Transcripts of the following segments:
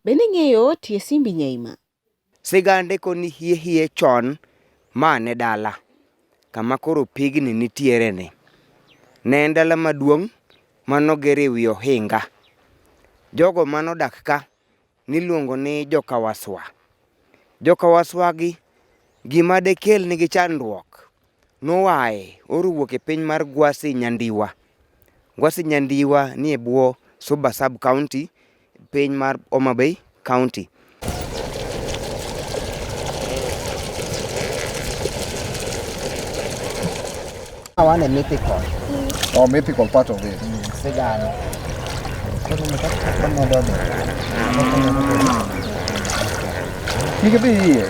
Bende ing'eyo tie Simbi Nyaima? Sigande koni hie hie chon ma ne dala kama koro pigni nitiere ni. Ne en dala maduong' manoger e wi ohinga. Jogo manodak ka niluongo ni jokawaswa. Jokawaswa gi gima dekel nigi chandruok noaye oruwuok e piny mar Gwasi Nyandiwa. Gwasi Nyandiwa nie bwo Suba Sub County piny mar Homa Bay County. Wan e mythical. Oh, mythical part of it. Sigana. Koro kaka medo dhi. Kik idhi iye.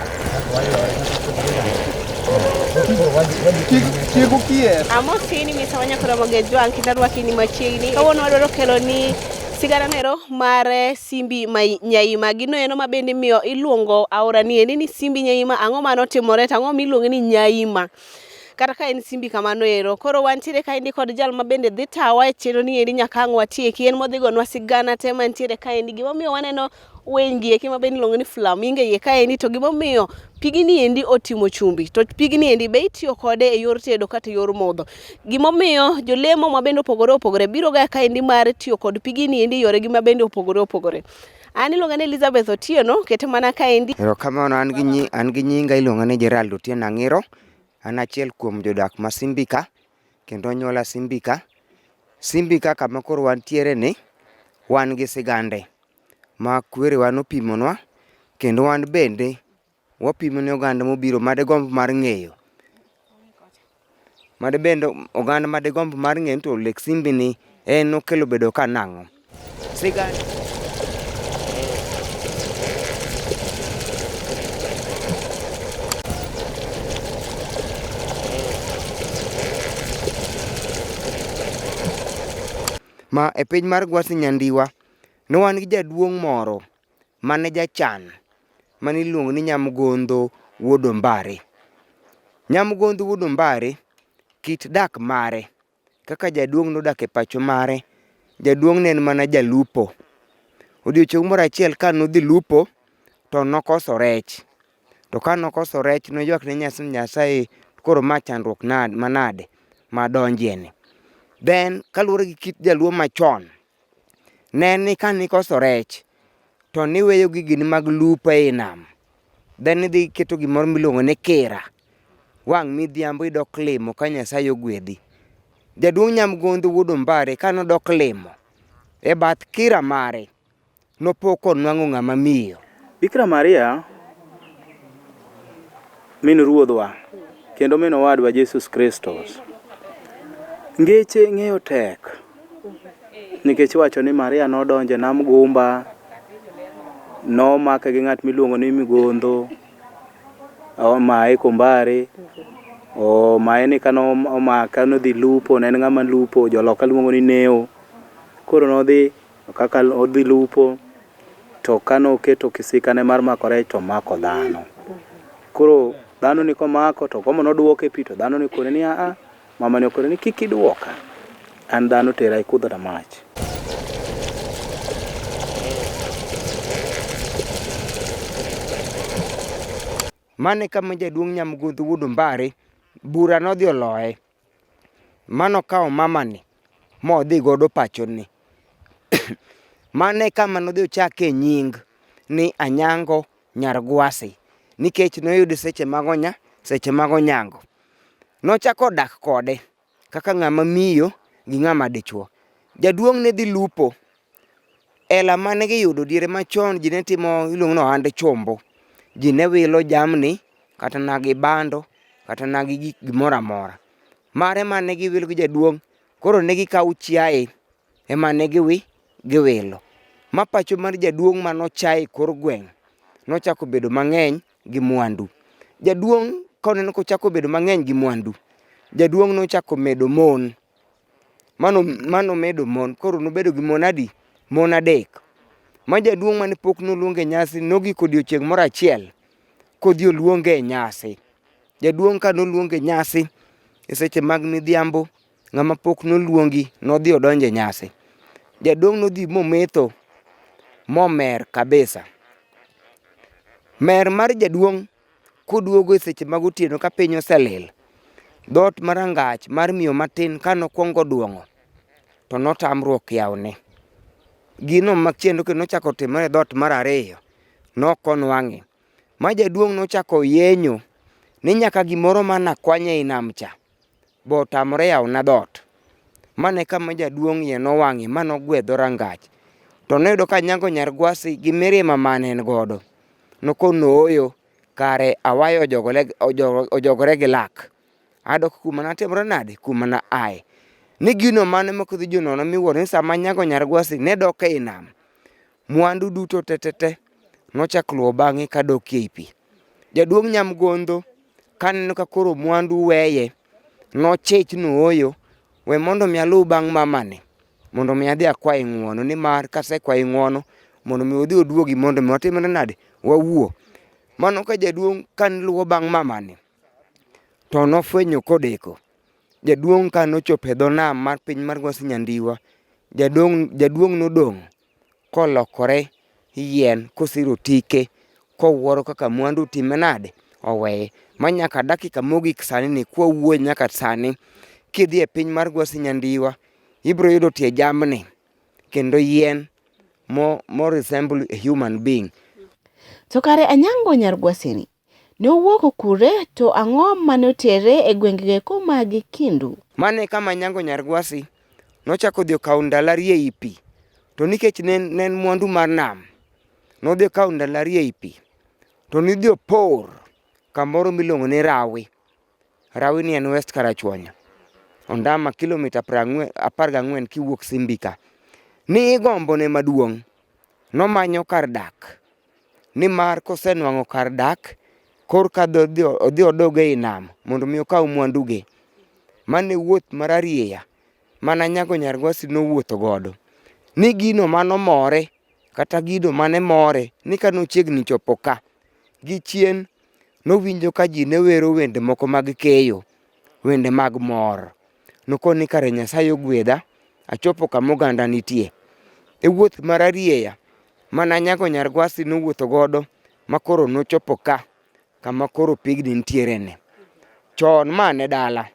Kik ukier. Amosi ni misawa nyakora Mogejwang' kendo arwaki ni machiegni. Kawuono wadwaro kelo ni sigana nero mar Simbi ma Nyaima. Gino eno ma bende miyo iluongo aora ni endi ni Simbi Nyaima. Ang'o mane otimore to ang'o miluonge ni Nyaima? Kata ka en Simbi kamano ero. Koro wantiere kaendi kod jal ma bende dhi tawa e chenro ni endi nyaka ang' watieki. En modhi gonwa sigana te mantiere kaendi. Gimomiyo waneno winy gi eki ma bende iluongo ni flamingo iye kaendi to gimomiyo pigni endi otimo chumbi to pigni endi be itiyo kode e yor tedo kata e yor modho. Gimomiyo jolemo ma bende opogore opogore biro ga kaendi mar tiyo kod pigni endi e yoregi ma bende opogore opogore. An iluonga ni Elizabeth Otieno, kete mana kaendi. Erokamano an gi nyi, an gi nyinga iluonga ni Gerald Otieno Ang'iro. An achiel kuom jodak ma Simbi ka kendo onyuola Simbi ka. Simbi ka kama koro wantiere ni wan gi sigande ma kwerewa nopimonwa kendo wan bende wapimo ne oganda mobiro madegomb mar ng'eyo. Made bende oganda madegomb mar ng'eyo ni to Lake Simbi ni en nokelo bedo ka nang'o. Sigand ma e piny mar Gwasi Nyandiwa ne wan gi jaduong' moro mane jachan mane iluongo ni Nyamgondho wuod Ombare. Nyamgondho wuod Ombare kit dak mare kaka jaduong' nodak e pacho mare, jaduong' ne en mana jalupo. Odiochieng' moro achiel ka nodhi lupo to nokoso rech. To ka nokoso rech noywak ne Nyasaye koro ma chandruok manade madonjie ni. Then kaluwore gi kit jaluo machon, Ne ni ka nikoso rech, to niweyo gigini mag lupo ei nam. Then idhi iketo gimoro miluongo ni kira. Wang' midhiambo idok limo ka Nyasaye ogwedhi. Jaduong' Nyamgondho wuod Ombare ka nodok limo, e bath kira mare, nopo konwang'o ng'ama miyo. Bikra Maria min Ruodhwa kendo min owadwa Jesus Kristus. Ngeche ng'eyo tek nikech iwacho ni Maria nodonjo e nam gumba, nomake gi ng'at miluongo ni Migondho, omaye Kombare, omaye ni kane omake nodhi lupo, ne en ng'ama lupo, joloka luongo ni neo. Koro nodhi kaka odhi lupo to kane oketo kisikane mar mako rech to omako dhano. Koro dhano ni komako to komo nodwoke e pi to dhano ni okone ni aa, mama ni okone ni kik idwoka, an dhano tera ikudhna mach. Mano e kama jaduong' Nyamgondho wuod Ombare bura nodhi oloye. Manokawo mamani modhi godo pachone. Mano e kama nodhi ochake nying ni Anyango nyar Gwasi nikech noyude seche mag onya, seche mag onyango. Nochako dak kode kaka ng'ama miyo gi ng'ama dichuo. Jaduong' ne dhi lupo, hela mane giyudo diere machon ji ne timo iluongo ni ohand chombo. Ji ne wilo jamni kata na gi bando kata na gi gik gimoro amora. Mare mane giwilo gi jaduong' koro ne gikawo chiaye ema ne giwi giwilo. Ma pacho mar jaduong' mane ocha e kor gweng' nochako bedo mang'eny gi mwandu. Jaduong' koneno kochako bedo mang'eny gi mwandu, jaduong' nochako medo mon. Mano mano medo mon koro nobedo gi mon adi? Mon adek. Ma jaduong' mane pok noluongo e nyasi nogik odiochieng' moro achiel kodhi oluonge e nyasi. Jaduong' ka noluonge e nyasi e seche mag midhiambo, ng'ama pok noluongi nodhi odonjo e nyasi. Jaduong' nodhi mometho momer kabisa. Mer mar jaduong' koduogo e seche mag otieno ka piny oselil, dhoot mar rangach mar miyo matin ka nokwongo duong'o, to notamruok yawone. Gino machielo kendo nochako otimore e dhoot mar ariyo, nokonwang'e. Ma jaduong' nochako yenyo ni nyaka gimoro manakwany ei nam cha be otamore yawona dhoot. Mano e kama jaduong' iye nowang'e ma nogwe dho rangach. To noyudo ka Anyango nyar Gwasi gi mirima mane en godo, nokono ooyo, kare awayo ojogore gi lak. Adok kuma natimore nade? Kuma na aye. Ni gino mane mokidhi jonono miwuoro ni sama Anyango nyar Gwasi ne dok ei nam, mwandu duto tetete nochak luwo bang'e kadok ei pi. Jaduong' Nyamgondho kaneno ka koro mwandu weye, nochich ni ooyo, we mondo mi aluw bang' mamani mondo mi adhi akwaye ng'uono nimar kasekwaye ng'uono mondo mi odhi oduogi mondo mi watimre nade? Wawuo. Mano ka jaduong' kane luwo bang' mamani to nofwenyo kodeko. Jaduong' ka nochopo e dho nam mar piny mar Gwasi Nyandiwa, jaduong' nodong' kolokore yien kosiro tike kowuoro kaka mwandu otime nade oweye. Ma nyaka dakika mogik sani ni kwawuoyo nyaka sani kidhi e piny mar Gwasi Nyandiwa ibiro yudo tie jamni kendo yien mo, mo resemble a human being. To kare Anyango nyar Gwasini ne owuok kure to ang'o mane otere e gwengego mag Kindu? Mano e kama Anyango nyar Gwasi nochako odhi okawo ndalo ariyo ei pi. To nikech ne en mwandu mar nam, nodhi okawo ndalo ariyo ei pi. To nodhi opor kamoro miluongo ni Rawi. Rawi ni en West Karachuonyo. Ondama kilomita 14 kiwuok Simbi ka. Ni igombone maduong' nomanyo kar dak. Nimar kosenwang'o kar dak, korka odhi odog ei nam mondo mi okaw mwanduge. Mano e wuoth mararieya mana Anyango nyar Gwasi nowuotho godo. Ni gino manomore kata gino mane more ni kane ochiegni chopo ka, gi chien nowinjo ka ji ne wero wende moko mag keyo, wende mag mor. Nokoni ni kare Nyasaye ogwedha, achopo kama oganda nitie. E wuoth mararieya mana Anyango nyar Gwasi nowuotho godo makoro nochopo ka, kama koro pigni nitiere ni. Chon ma ne dala.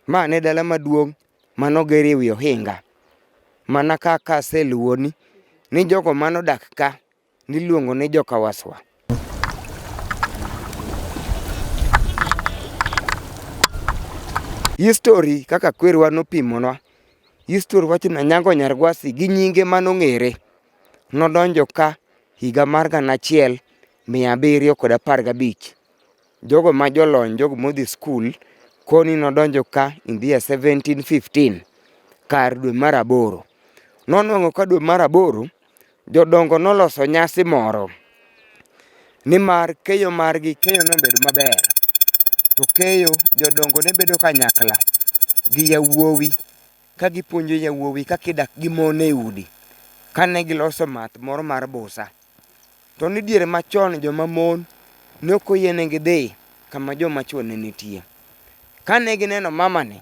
Ma ne dala maduong' manoger e wi ohinga. Mana kaka aseluwoni ni jogo manodak ka niluongo ni joka Waswa. History kaka kwerewa nopimonwa, history wacho ni Anyango Nyar Gwasi gi nyinge manong'ere nodonjo ka higa mar 1715. Jogo ma jolony, jogo modhi skul koni nodonjo ka in the year 1715 kar dwe mar aboro. Nonwang'o ka dwe mar aboro jodongo noloso nyasi moro nimar keyo margi keyo nobedo maber. To keyo jodongo ne bedo kanyakla gi yawuowi ka gipuonjo yawuowi kaka idak gi mon e udi. Kane giloso math moro mar busa. To ni diere machon joma mon ne ok oyienegi dhi kama joma chwo ne nitie. Kane gineno mamani,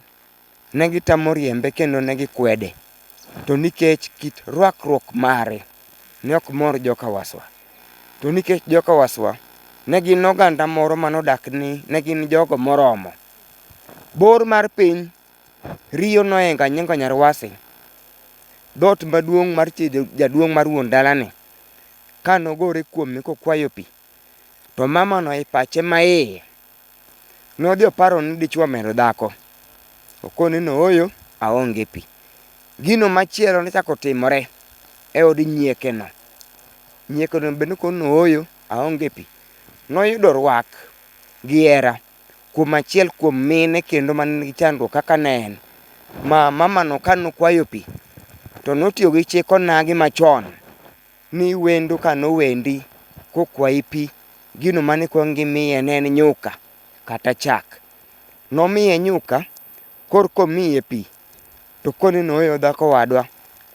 ne gitamo riembe kendo ne gikwede. To nikech kit rwakruok mare ne ok mor joka Waswa. To nikech joka Waswa ne gin oganda moro manodak ni ne gin jogo moromo. Bor mar piny riyo nohengo Anyango nyar Wasi. Dhoot maduong' mar chi jaduong' mar wuon dalani ka nogore kuome kokwayo pi, to mamano e pache maiye nodhi oparo ni dichwo omedo dhako. Okone ni ooyo, aonge pi. Gino machielo nochako otimore e od nyiekeno. Nyiekeno be nokone ni ooyo, aonge pi. Noyudo rwak gi hera kuom achiel kuom mine kendo mane nigi chandruok kaka ne en. Ma mamano ka nokwayo pi, to notiyo gi chik onagi machon ni wendo ka nowendi kokwayi pi, gino mane ikwongo imiye ne en nyuka kata chak. Nomiye nyuka, korka omiye pi, to kone ni ooyo dhako wadwa,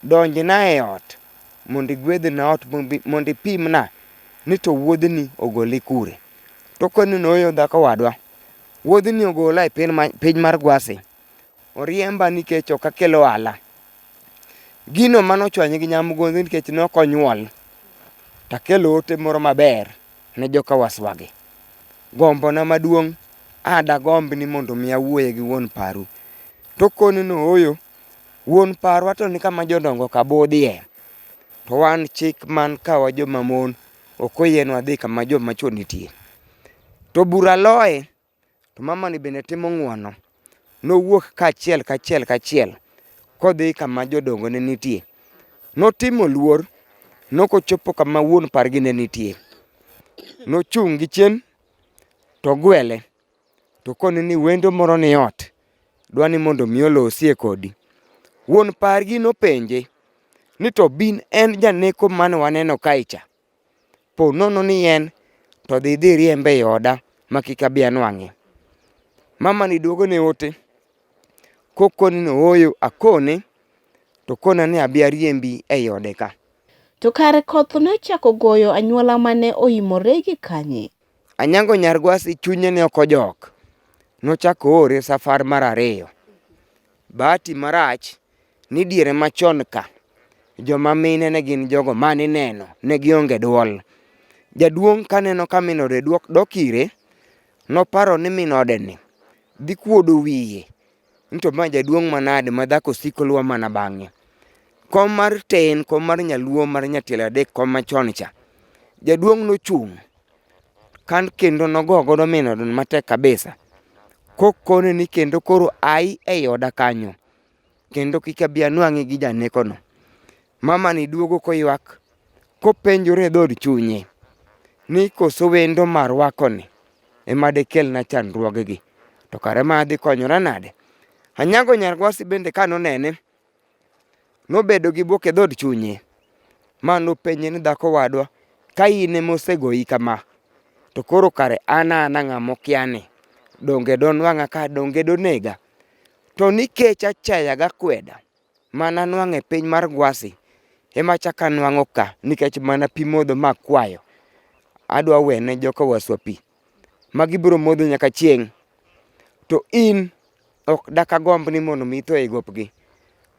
donjna e ot mondo igwedhna ot mondo ipimna ni to wuodhni ogoli kure. To kone ni ooyo dhako wadwa, wuodhni ogola e piny mar Gwasi. Oriemba nikech ok akel ohala. Gino mane ochwanye gi Nyamgondho nikech ne ok onyuol, takelo ote moro maber ne joka Waswagi. Gombona maduong' a dagomb ni mondo mi awuoye gi wuon paru. To okone ni ooyo, wuon parwa to ni kama jodongo ka budhie. To wan chik man ka wa joma mon ok oyienwa dhi kama joma chwo nitie. To bura loye, to mamani bende timo ng'uono. Nowuok kachiel kachiel kachiel kodhi kama jodongo ne nitie. Notimo luor, nokochopo kama wuon pargi ne nitie. Nochung' gi chien to ogwele to kone ni wendo moro ni ot dwa ni mondo mi olosie kodi. Wuon pargi nopenje ni to bin en janeko mane waneno kae cha? Po nono ni en to dhi idhi iriembe e oda ma kik abi anwang'e. Mama ni duogo ne ote kokone ni ooyo akone to okona ni abi ariembi ei ode ka. To kare koth nochako goyo anyuola mane oimore gi kanye? Anyango nyar Gwasi chunye ne ok ojok. Nochako oore safar mar ariyo. Bahati marach ni diere machon ka, joma mine ne gin jogo mane ineno, ne gionge duol. Jaduong' kaneno ka min ode dok ire, noparo ni min ode ni dhi kuodo wiye ni to ma jaduong' manade ma dhako siko luwo mana bang'e. Kom mar ten, kom mar nyaluo mar nyatielo adek, kom machon cha. Jaduong' nochung' kan kendo nogo godo min ode matek kabisa kokone ni kendo koro ai ei oda kanyo kendo kik abi anwang'i gi janekono. Mama ni duogo koywak kopenjore e dhood chunye ni koso wendo marwakoni ema dekelna chandruogegi to kare ma adhi konyora nade? Anyango nyar Gwasi bende ka nonene nobedo gi bwok e dhood chunye ma nopenje ni dhako wadwa ka in ema osegoyi kama to koro kare an ana ng'ama okia ni donge donwang'a ka donge donega? To nikech achaya gakweda mana nwang'o e piny mar Gwasi ema achako anwang'o ka nikech mana pi modho makwayo adwa wene joka waswa pi ma gibiro modho nyaka chieng'. To in ok dakagomb ni mondo mi itho e gopgi.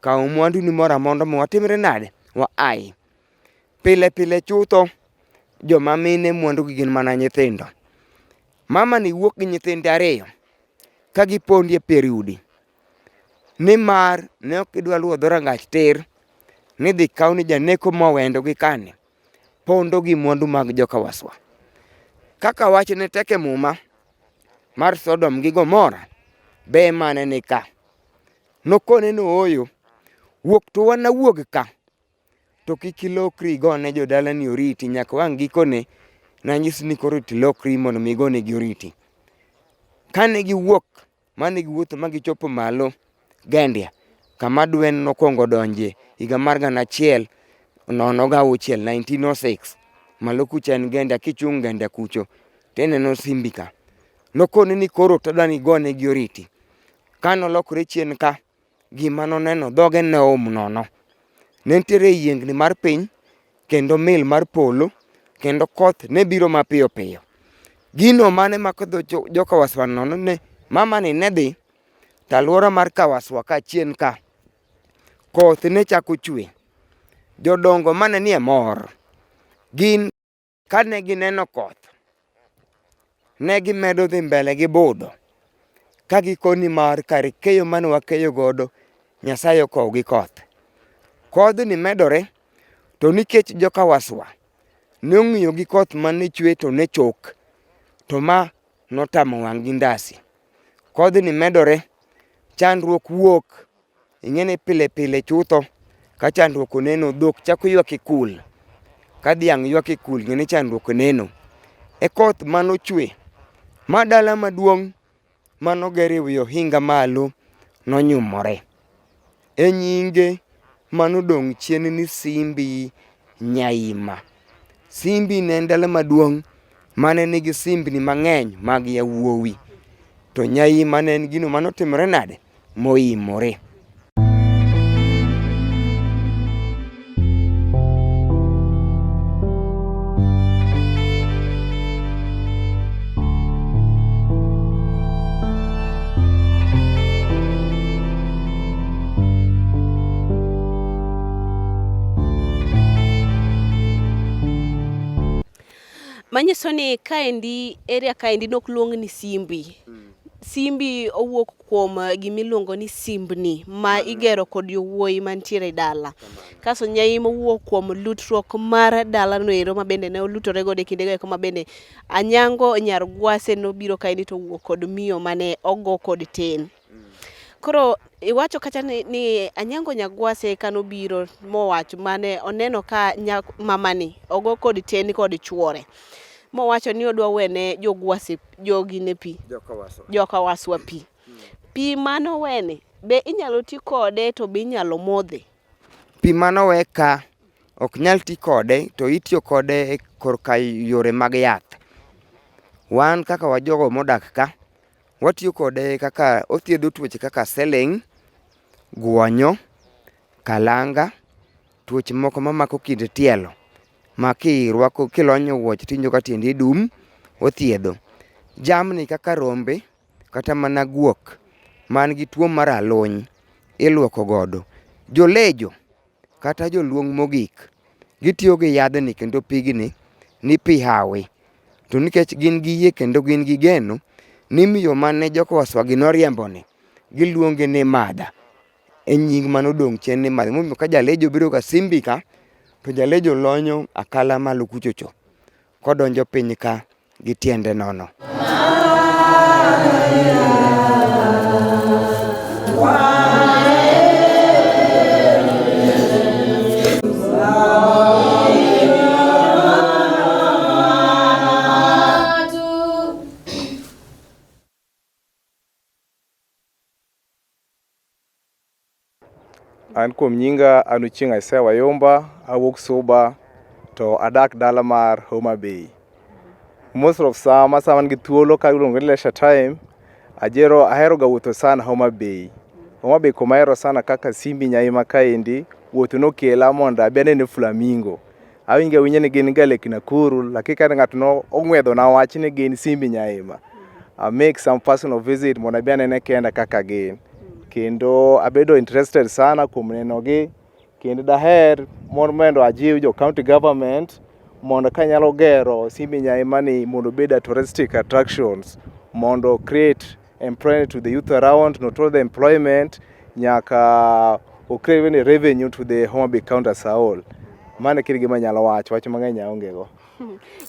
Kaw mwanduni moro amora mo watimre nade? Waayi. Pile pile chutho joma mine mwandugi gin mana nyithindo. Mama ni wuok gi nyithinde ariyo ka gipondi e pier udi nimar ne ok gidwa luwo dhorangach tir ni dhi kaw ni janeko mowendo gi kani pondo gi mwandu mag joka waswa. Kaka wach ne tek e muma mar Sodom gi Gomora be mane ni ka. Nokone ni ooyo, wuok to wanawuog ka to kik ilokri igone jodalani oriti nyaka wang' gikone nanyisi ni koro tilokri mondo mi igonegi oriti. Kane giwuok mane giwuotho ma gichopo malo Gendia kama dwen nokwongo donje higa mar 1006 1906 malo kucha en Gendia kichung' Gendia kucho tineno Simbi ka. Nokone ni koro tadwa ni igonegi oriti. Kanolokore chien ka gima noneno dhoge ne oum nono. Ne nitiere yiengni mar piny kendo mil mar polo kendo koth ne biro mapiyo piyo. Gino mane mako dho joka Waswa nono ne mama ni ne dhi to alwora mar Kawaswa ka chien ka koth ne chako chwe. Jodongo mane nie mor gin kane gineno koth ne gimedo dhi mbele gi budho ka gikoni mar kar keyo mane wakeyo godo Nyasaye okow gi koth. Kodhni medore to nikech joka Waswa ne ong'iyo gi koth mane chwe to ne chok to ma notamo wang' gi ndasi. Kodhni medore, chandruok wuok. Ing'e ni pile pile chutho ka chandruok oneno dhok chako ywak e kul. Ka dhiang' ywak e kul ng'e ni chandruok oneno. E koth manochwe ma dala maduong' manoger e wi ohinga malo nonyumore. E nyinge manodong' chien ni Simbi Nyaima. Simbi ne en dala maduong' mane nigi simbni mang'eny mag yawuowi. To Nyaima ne en gino manotimore nade? Moimore. Manyiso ni kaendi area kaendi nok luong ni Simbi. Simbi owuok kuom gimiluongo ni simbni ma igero kod yowuoyi mantiere e dala. Kasto Nyaima owuok kuom lutruok mar dalano ero ma bende ne olutore godo e kindego eko ma bende Anyango nyar Gwase nobiro kaendi to owuok kod miyo mane ogo kod ten. Koro iwacho kacha ni, ni Anyango Nyagwase kanobiro mowacho mane oneno ka nya, mamani ogo kod ten kod chuore mowacho ni odwa wene jogwase jogine pi jokawaswa pi. Pi manowene be inyalo ti kode to be inyalo modhe? Pi manowe ka ok nyal ti kode to itiyo kode korka yore mag yath. Wan kaka wajogo modak ka, Watiyo kode kaka othiedho tuoche kaka seling', guonyo, kalanga, tuoche moko mamako kind tielo ma kirwako kilonyo wuoche tiwinjo ka tiendi dum, othiedho. Jamni kaka rombe kata mana guok man gi tuo mar aluny iluoko godo. Jolejo kata joluong mogik gitiyo gi yadhni kendo pigni ni pi hawi. To nikech gin gi yie kendo gin gi geno ni miyo mane jokowaswagi noriemboni giluonge ni Madha. E nying mane odong' chien ni Madha. Emomiyo ka jalejo obiro ka Simbi ka to jalejo lonyo akala malo kuchocho kodonjo piny ka gi tiende nono. An kuom nyinga an Ochieng' Isaiah Wayomba, awuok Suba to adak dala mar Homa Bay. Most of sama sama an gi thuolo ka iluongo ni leisure time, ajero ahero ga wuotho sana Homa Bay. Homa Bay kuma ahero sana kaka Simbi Nyaima kaendi, wuoth nokela mondo abi anene flamingo. Awinjo awinja ni gin ga Lake Nakuru, lakini ka ng'ato no ong'wedho na wach ni gin Simbi Nyaima. I make some personal visit mondo abi anene kenda kaka gin. Kendo abedo interested sana kuom nenogi kendo daher mondo ajiw jo county government mondo kanyalo gero Simbi Nyaima ni mondo obed a touristic attractions mondo create employment to the youth around, not only the employment, nyaka o create even a revenue to the Homa Bay County as a whole. Mano e kit gima anyalo wacho, wach mang'eny aonge go.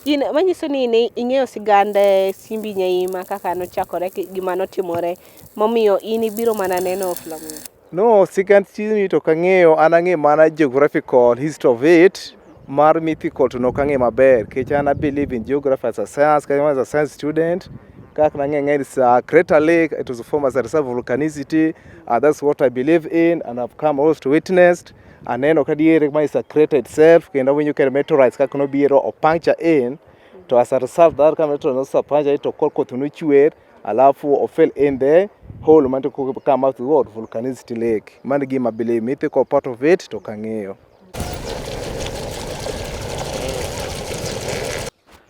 In manyiso ni ne ing'eyo sigand Simbi Nyaima kaka nochakore gima notimore momiyo in ibiro mana neno flamingo. No, sigand Simbi to ok ang'eyo, an ang'eyo mana geographical history of it, mar mythical to nok ang'eyo maber, nikech an I believe in geography as a science, as a science student, kaka nang'eyo ang'eyo it's a crater lake, it was formed as a reserve of volcanicity, and that's what I believe in, and I've come also to witness. Aneno ka diere ma is a crater itself, kendo awinjo ka meteorites kaka nobiro o puncture in, to as a result that ka meteorite no puncture in to kor koth nochwer, alafu o fill in the hole man to come out what volcanicity lake. Mano e gima believe mythical part of it to ok ang'eyo.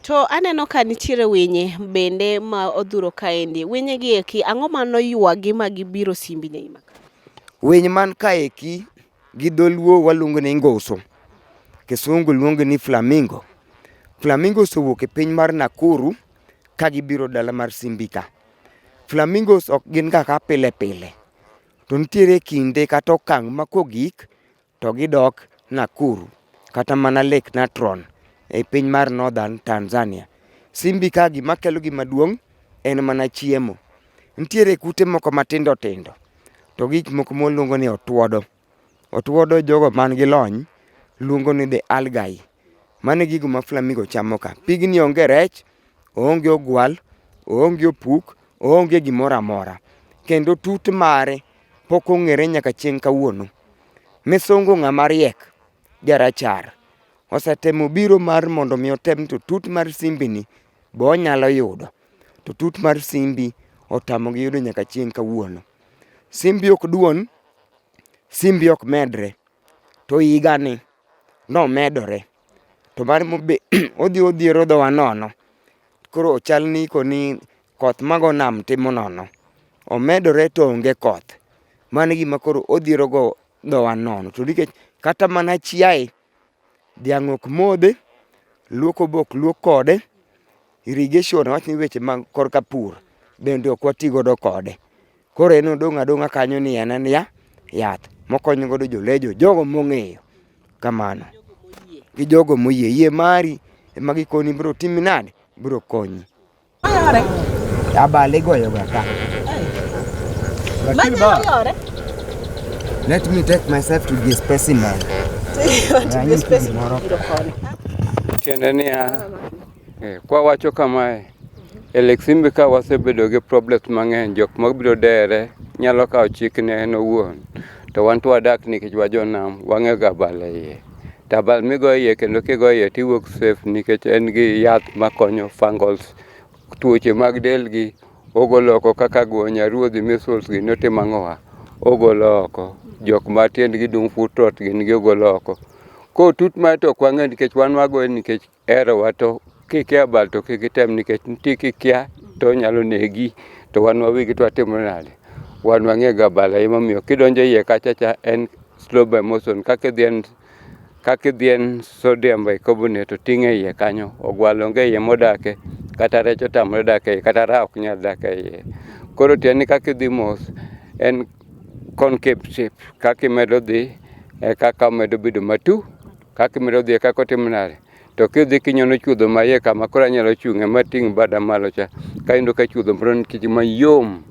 To aneno ka nitiere winye bende ma odhuro kaendi. Winye gi eki ang'o ma noywagi ma gibiro Simbi Nyaima ka? Winy man kaeki gi dholuo waluongo ni ngoso. Kisungu luonge ni flamingo. Flamingos owuok e piny mar Nakuru ka gibiro dala mar Simbi ka. Flamingos ok gin ga ka pile pile. To nitiere kinde kata okang' ma kogik to gidok Nakuru kata mana Lake Natron e piny mar Northern Tanzania. Simbi ka gima kelo gi maduong' en mana chiemo. Nitiere kute moko matindo tindo to gik moko mwaluongo ni otuodo. Otuodo jogo man gi lony luongo ni the algae. Mano e gigo ma flamingo chamo ka. Pigni onge rech, oonge ogwal, oonge opuk, oonge gimoro amora. Kendo tut mare pok ong'ere nyaka chieng' kawuono. Misungu ng'ama riek, jarachar, osetemo biro mar mondo mi otem to tut mar simbi ni be onyalo yudo. To tut mar simbi otamogi yudo nyaka chieng' kawuono. Simbi ok duon, simbi ok medre, to higani nomedore. To mar be odhi odhiero dhowa nono. Koro chal ni koni koth mago nam timo nono. Omedore to onge koth. Mano e gima koro odhiero go dhowa nono. To nikech kata mana chiaye, dhiang' ok modhe, luoko be ok luok kode. Irrigation awach ni weche mag korka pur bende ok wati godo kode. Koro en odong' adong'a kanyo ni en en ya yath mokonyo godo jolejo jogo mong'eyo kamano. Gi jogo moyie. Yie mari ema gikoni biro timi nade? Biro konyi. Mayore. Abal igoyo ga ka. Manyalo yore. Let me take myself to the specimen. Want to be specimen. Biro koni. Tiende niya, kwawacho kamae, e Lake Simbi ka wasebedo gi problems mang'eny, jok mabiro dere nyalo kawo chik ne en owuon. To wan to wadak nikech wajonam, wang'eyo ga abal e iye. To abal migoyo iye kendo kigoyo iye tiwuok safe nikech en gi yath makonyo fungals, tuoche mag del gi ogolo oko kaka guonya, ruodhi, measles gini otimo ang'owa? Ogolo oko. Jok ma tiendgi dung' foot rot gin gi ogolo oko. Koro tut mare to ok wang'eyo nikech wan wagoye nikech herowa to kikia abal to kik item nikech nitie kikia to onyalo negi to wan wawegi to watimo nade? Wan wang'e ga abal emomiyo kidonjo iye kacha cha en slow by motion kaka idhi en kaka idhi en sodium bicarbonate oting'o e iye kanyo ogwalo onge e iye modake kata rech otamore dak e iye kata raha ok nyal dak e iye. Koro tiende ni kaka idhi mos en concave shape kaka imedo dhi e kaka omedo bedo matu kaka imedo dhi e kaka otimo nade to kidhi kinyono chuodho ma iye kama koro anyalo chung'e mating' bada malo cha kayudo ka chuodho moro nikech mayom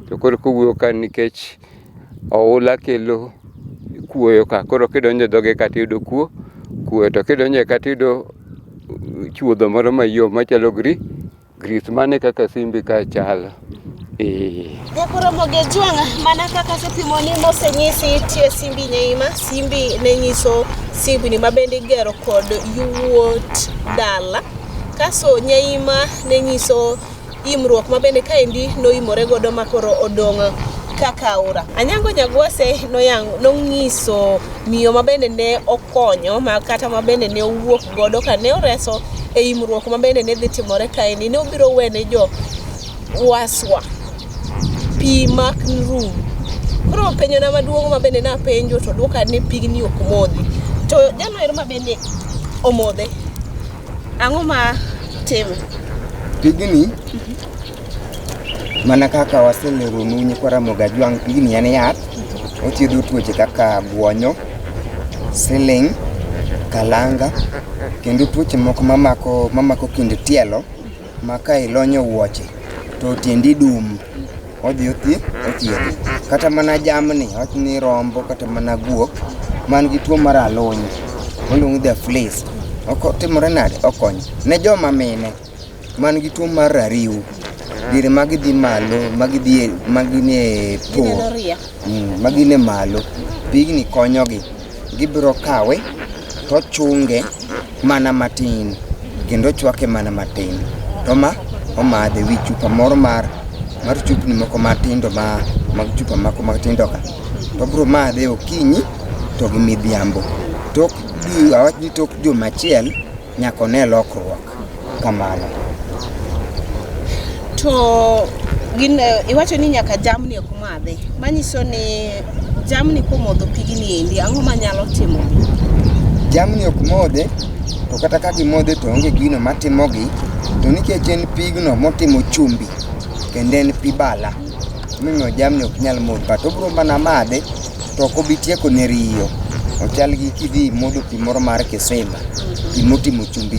to koro kowuoyo ka nikech oula kelo kuoyo ka koro kidonjo e dhoge ka tiyudo kuo kuoyo to kidonjo e ka tiyudo chuodho moro mayom machalo grease mano e kaka simbi ka chalo. Ee. Nyakoromo Gejwang' mana kaka asepimoni mosenyisi tie Simbi Nyaima, Simbi ne nyiso simbni ma bende igero kod yuot dala. Kaso Nyaima ne nyiso imruok ma bende kaendi noimore godo ma koro odong' kaka aora. Anyango Nyagwase noyango nonyiso miyo ma bende ne okonyo ma kata ma bende ne owuok godo ka ne oreso e imruok ma bende ne dhi timore kaendi ne obiro wene jo waswa pi mak rum. Koro penjona maduong' ma bende napenjo to dwoka ni pigni ok modhi. To jalo ero ma bende omodhe, ang'o ma time? Pigni mana kaka waseleronu nyikwa Ramogi Ajwang', pigni en yath, othiedho tuoche kaka guonyo, siling', kalanga kendo tuoche moko mamako mamako kind tielo ma ka ilonyo wuoche to tiendi dum odhi othiedho. Kata mana jamni, wach ni rombo kata mana guok man gi tuo mar aluny waluongo ni the fleas otimore nade? Okonyo. Ne joma mine man gi tuo mar rariw diere ma gidhi malo ma gidhi ma gin e pur Gineno ria. Ma gin e malo pigni konyogi gibiro kawe to ochunge mana matin kendo ochwake mana matin to ma omadhe wi chupa moro mar mar chupni moko matindo ma mag chupa moko matindo ka to obiro madhe okinyi to gi midhiambo tok awach ni tok juma achiel nyaka one lokruok kamano. To gin iwacho ni nyaka jamni ok madhe. Manyiso ni jamni komodho pigni endi ang'o manyalo timo? Jamni ok modhe to kata ka gimodhe to onge gino matimogi to nikech en pigno motimo chumbi kendo en pi bala Emomiyo jamni ok nyal modho but obiro mana madhe to ok obi tieko ne riyo. Ochal gi kidhi imodho pi moro mar kisima, pi motimo chumbi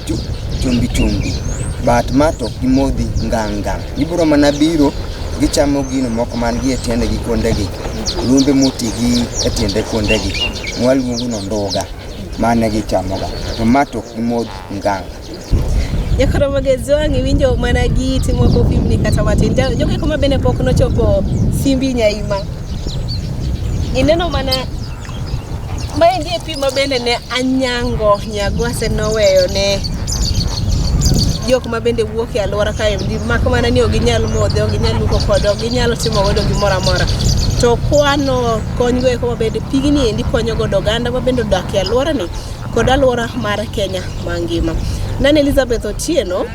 chumbi chumbi. But ma to ok gimodhi ngang' ngang'. Gibiro mana biro gichamo gino moko man gi e tiendegi kuondegi, lumbe moti gi e tiende kuondegi mwaluongo ni onduga. Mano e gichamoga. To ma to ok gimodh ngang'. Nyakoromo Jwang' iwinjo mana gi timo kopimni kata matin. Jogo eko ma bende pok nochopo Simbi Nyaima. Ineno mana maendi e pi ma bende ne Anyango Nyagwase noweyo ne jok ma bende wuok e alwora kaendi mak mana ni ok ginyal modhe, ok ginyal luoko kode, ok ginyal timo godo gimoro amora. To kwano kony go eko ma bende pigni endi konyo godo oganda ma bende odak e alworani kod alwora mar Kenya mangima. Nan Elizabeth Otieno.